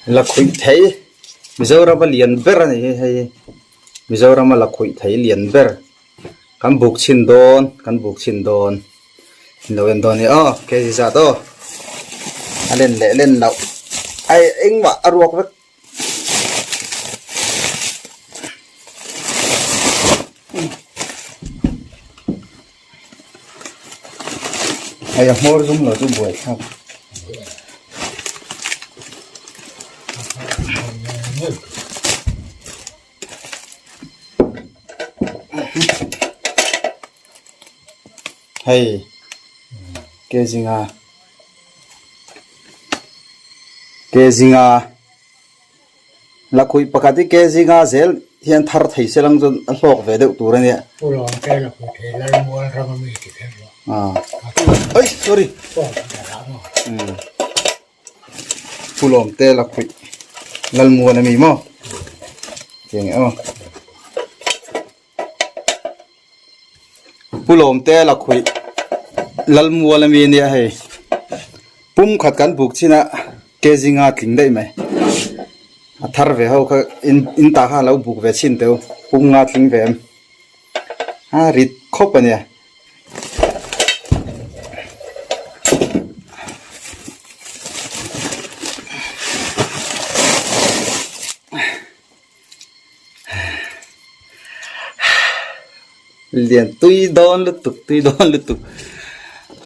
Lakhuih thei Mizorama lian ber a ni hi hei Mizorama lakhuih thei lian ber kan buk chhin dawn kan buk chhin dawn lo en dawn a ni aw kg zat aw a len leh len loh ai engmah a ruak vek. Hei a hmawr zum lo chu buai thlak. Hei ke zinga ke zinga Lakhuih pakhat hi ke zinga zel hian thar thei se lang chuan a hlawk ve deuh tur a nia. Pu Lawm te lakhuih thei Lalmual ram a mi ti kher lo. Ah. Oi, sorry. Pu Lawm te lakhuih Lalmual a mi maw? Tiang e aw. Pu Lawm te lakhuih Lalmual a mi a nia hei. Pum khat kan buk chin a kg nga tling daih mai. A thar ve ho kha in in tah kha a lo buk ve chhin teu pum nga tling ve em. A rit khawp a nia. Lian tui dawn lutuk tui dawn lutuk.